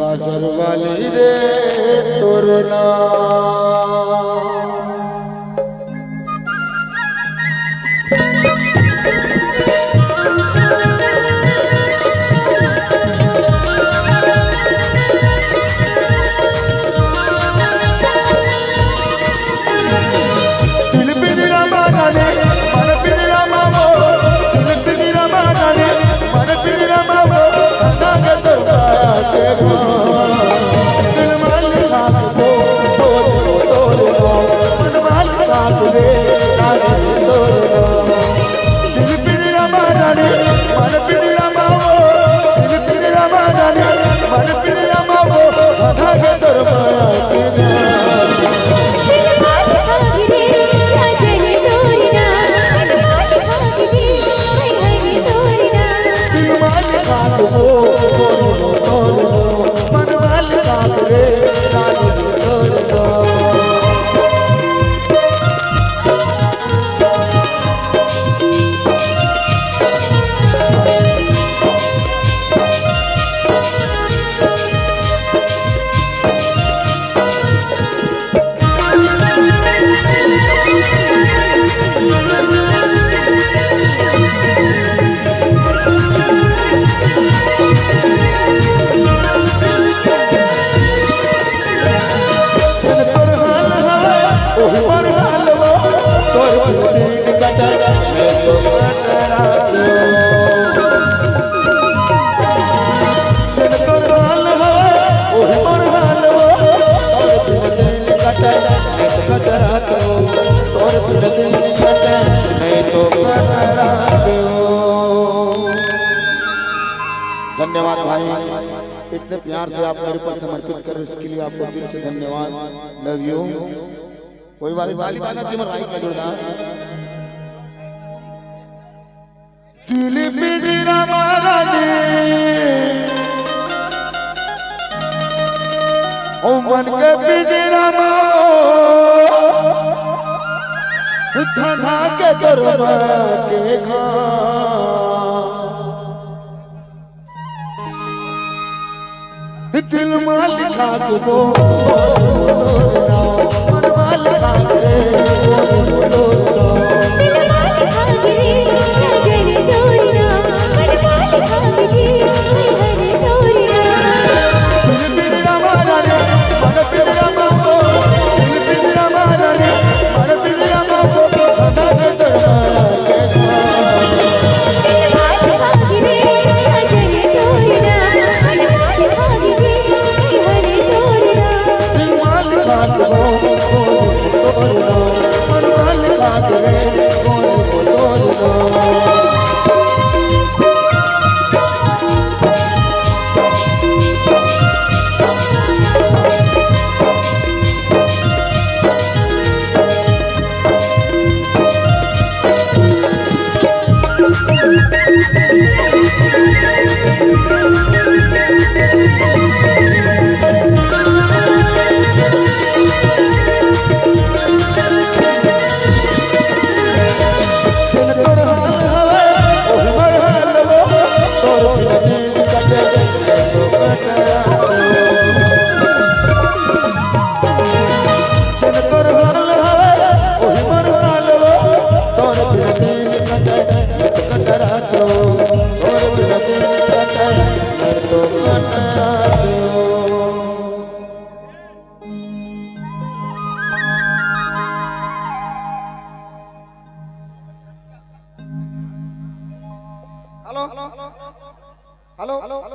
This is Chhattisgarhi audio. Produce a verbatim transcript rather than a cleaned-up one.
काजर वाली रे तोर नाम। दिल पिंजरा मा रानी, मन पिंजरा मा मोर। दिल पिंजरा मा रानी, मन पिंजरा मा मोर। धना के तोर माया के घाम। दिल मालिक हाथ को तोर, तोर, तोर। मन मालिक हाथ रे, रानी तोर नाम। दिल पिंजरा मा रानी, मन पिंजरा मा मोर। दिल पिंजरा मा रानी, मन पिंजरा मा मोर। धना के तोर माया के घाम। धन्यवाद भाई, इतने प्यार से आप मेरे ऊपर समर्पित कर रहे, इसके लिए आपको दिल से धन्यवाद। लव यू। कोई बात नहीं, ताली बजाना जी, मेरे भाई का जोरदार। दिल पिंजरा मा रानी, ओ मन के पिंजरा मा मोर। धना के तोर माया के घाम। दिल मालिक हाथ को, मन मालिक हाथ रे। Hello, hello.